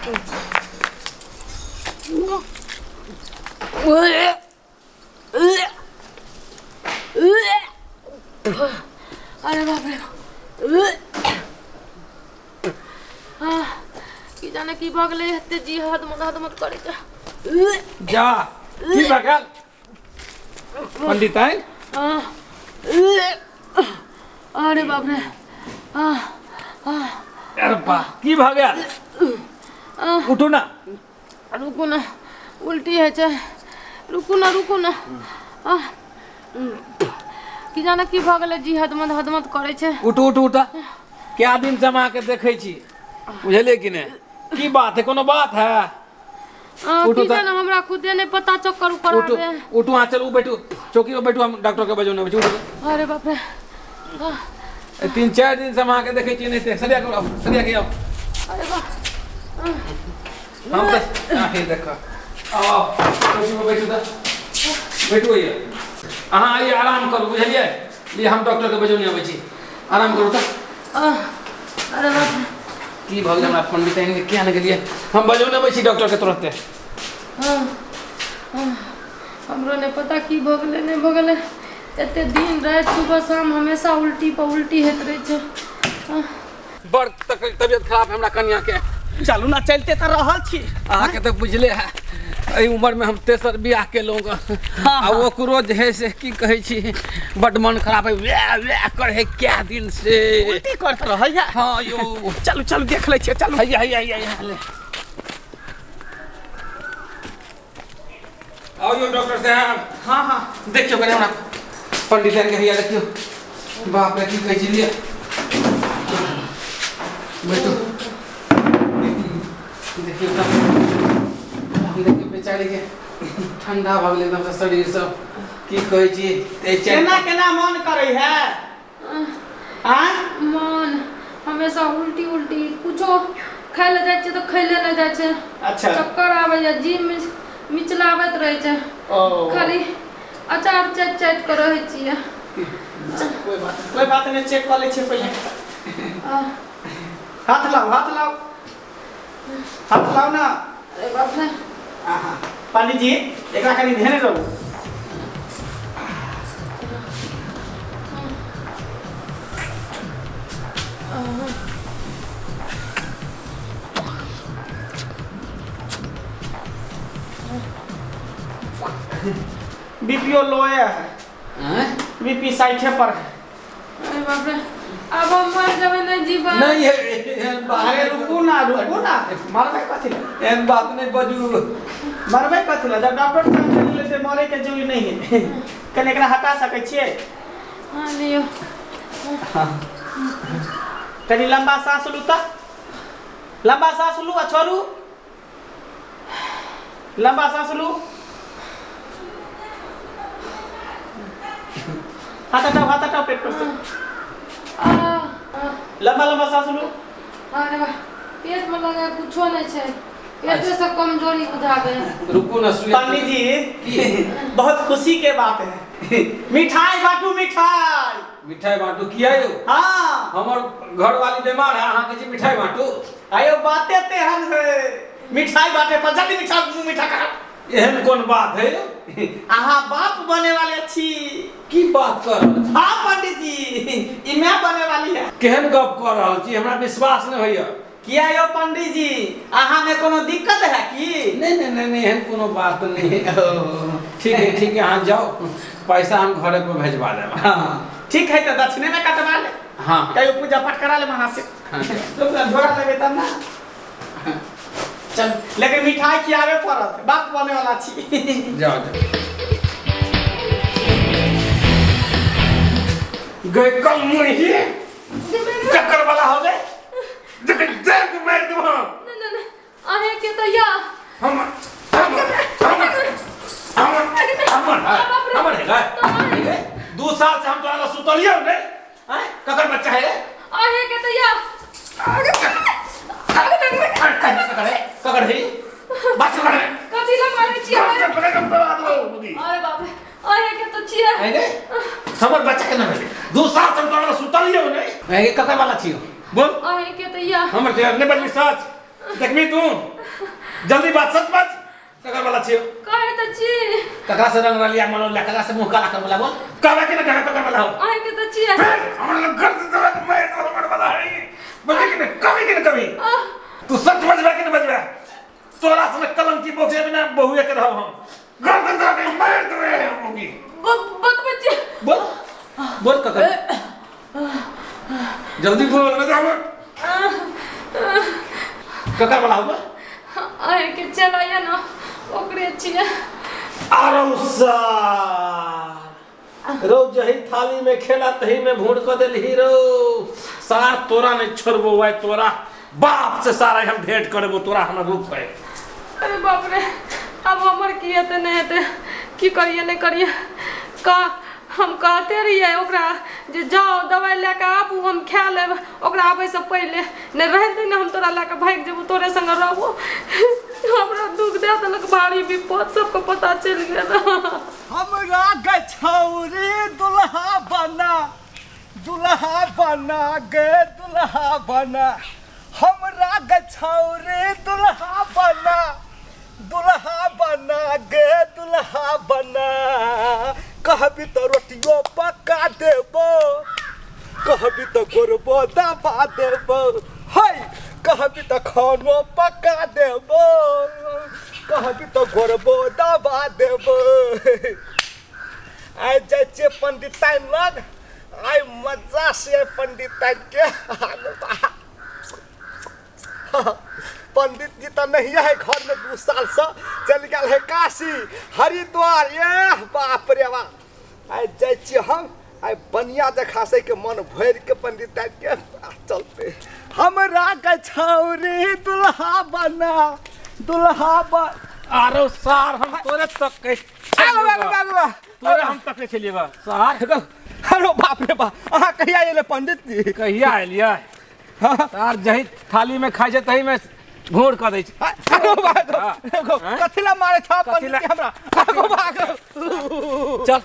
अरे बाप रे, की जाने की भऽ गेलै, एते जी हदमत हदमत करै छै। जा की भऽ गेल पंडिताइन? अरे बाप रे, अरे बा की भऽ गेल? उठू ना। रुकू ना, उल्टी होइ छै। रुकू ना, रुकू ना। की जाने की भऽ गेलै, जी हदमत हदमत करै छै। उठू उठू उठा। क्या दिन से हम अहाँके देखै छी, बुझलियै कि नहि? की बात है, कोनो बात है? की जाने हमरा खुदे नहीं पता, चक्कर उकर आबे। उठू, अहाँ चलू, बैठू चौकी पर बैठू, हम डॉक्टर के बजौने अबै छी। उठू। अरे बाप रे, 3-4 दिन से हम अहाँके देखै छी। नहीं सरिया के आउ, सरिया के आउ। अरे बाप, हम तऽ देख, आओ चौकी पर बैठू, तऽ बैठू आइए अहाँ, आइए आराम करू, बुझलियै? लिए हम डॉक्टर के बजौने अबै छी, आराम करू तऽ। अरे बाप, की भऽ गेलै हमरा पंडिताइन के, किया नहि गेलियै? हम बजौने अबै छी डॉक्टर के तुरन्ते। हमरो नहि पता की भऽ गेलै, नहि भऽ गेलै। एते दिन राति सुबह शाम हमेशा उल्टी पर उल्टी होइत रहै छै। बड़ तबियत खराब है हमरा कनिया के। चलू ना, चलते तऽ रहल छी। अहाँके तऽ बुझले है, एहि उम्रमे हम तेसर बियाह केलहुँ, आ ओकरो जे है से की कहै छी, बड्ड मन खराब है, वएह वएह करै क्या दिन से उल्टी करत रहै है। हाँ यौ, चलू चलू देख लै छियै, चलू। हैया हैया हैया, आओ यौ डॉक्टर साहब। हाँ हाँ, देखियौ कनि हमरा पंडित के, हैया देखियौ। बाप रे, की कहै छी, लिअ बैठू। देखियौ तऽ, देखियौ बेचारी के ठंडा भऽ गेलै एकदम से शरीर सब। की कहै छी, केना केना मन करै है? मन हमेशा उल्टी उल्टी, कुछो खाय लए जाइ छै तऽ खैले नहि जाइ छै। अच्छा, चक्कर आबै छै, जी मिचलाबैत रहै छै, खाली अचार चाटि चाटि कऽ रहै छियै। कोई बात, कोई बात नहि, चेक कऽ लै छियै पहिले। हाथ लाओ, हाथ लाओ, हाथ लाओ ना। अरे बाप रे। पंडित जी एकरा कनि ध्यान रहू। बीपीओ लो है, बीपी 60 पर है। अरे बाप रे, अब हम मर जाबे, नहीं जीवन नहीं एहन बात। अरे रुकू ना, रुकू ना, मरबै कथी ला? एहन बात नहीं बजू, मरबै कथी ला? जब डॉक्टर साहब चलि गेलै ते मरे के जरूरी नहीं है। कनि एकरा हटा सकै छियै? हां लियो। हां, कनि लंबा सांस लू तऽ, लंबा सांस लू आ छोड़ू, लंबा सांस लू। हाथ हटाओ, हाथ हटाओ पेट पर से। लंबा लंबा सांस लू। अरे वाह, पेट में लगा कुछो नहीं छै, पेट से कमजोरी बुझावे। रुकू ना पंडित जी, बहुत खुशी के बात है। मिठाई बांटू, मिठाई मिठाई बांटू। किया यौ? हाँ, हमर घर वाली बीमार है, अहाँ के जी मिठाई बांटू? आयो बाते तेहन है, मिठाई बांटे पर जल्दी मिठाई मीठा खा। एहन कोन बात है? अहाँ बाप बने वाले छी। की बात कर रहल छी? हाँ पंडित जी, ई मैं बने वाली है। केहन गप कर रहल छी, हमरा विश्वास नहीं होइया। किया यौ पंडित जी, अहाँ में कोनो दिक्कत है की? नहीं नहीं नहीं, एहन कोनो बात नहीं। ठीक है ठीक है, अहाँ जाओ, पैसा हम घरे पर भेजवा देब। हाँ ठीक है, तो दक्षिणे में कटवा ले। हाँ, कहियो पूजा पाठ करा ले वहाँ से। हाँ, झोरा लेबै तब ना। चल, लेकिन मिठाई खियाबे पड़त, बाप बने वाला छी। जाओ जाओ। गए कम मुही चक्कर वाला हो गए, देख देख मार देब हम। ना ना ना, अहे के त या हम हम हम हमर हमर है गए। 2 साल से हम तोरा सुतलियो नहीं हैं, ककर बच्चा है? अहे के त या ककर है? बस ककर कथी ला मारै छियै? अरे बाप रे, अहे के त छियै। है हमर बच्चा केना भेलै? 2 साल से हम तोरा सुतलियो नहीं। ककर वाला छियो बोल? अहे के त या हमर से नहीं बजबी सच। देखबी तू जल्दी बात सच बात ककर वाला छियो कहे त छी ककरा से रंग रलिया मनोला ककरा से मुंह काला कर वाला बोल कहबा कि ना कहा ककर वाला हो अहीं के त छी हमरा लग घर से तोरा मैं हमर वाला है बोले कि ना कभी कि ना कभी तू सच बजबा कि ना बजबा तोरा से कलंक की बोखे बिना बहुए के रहब हम घर से तोरा के मार देबे होगी बतबै छी बोल बोल ककर जल्दी बोल ना जाओ ककर वाला हो अहीं के चलाया ना ओकरे छियै आरो सार रो जही थाली में खेला तही में भूड़ क देलही रो सार तोरा नहीं छोड़बो वाय तोरा बाप से सारा हम भेंट करबो तोरा हमरा रूप है। अरे बाप रे अब हमर की हेतै नहीं हेतै की करिए नहीं करिए का हम कहते रहिए ओकरा जे जाओ दवाई लए के आबू हम खा लेब ओकरा आबै से पहिले नहीं रहते ने हम तोरा लए के भागि जेबो तोरे संग रहबो हमरा दुख दे देलक भारी विपद सबके पता चलि गेल। हमरा गछौरी दुल्हा बना दुल्हा बना गे दुल्हा बना हमरा गछौरी दुल्हा बना दुल्हा बना गे दुल्हा बना कहबी तो रोटियो पका देबो कहबी तो गोरबो दबा देबो है कहबी तो खानो पका देबो कहबी तो गोरबो दबा देबो। आइ जाइ छियै पंडिताइन लग आइ मजा से पंडिताइन के पंडित जी तो नहीं है घर में 2 साल से चल गया है काशी हरिद्वार ये बाप रे बाप। आइ जाइ छियै हम आइ बनिया जखा से के मन भरि के पंडित के चलते हमरा गछौरी दुल्हा बना दुल्हा बन आरो सार हम तोरे तक के तोरे हम तक के छलिए बा सार। अरे बाप रे बाप अहाँ कहिया एले पंडित जी कहिया एलियै सार जही थाली में खाइ छै तही में घोर क दै छै। कथिला मारे था पंडित जी हमरा आगो भागो चल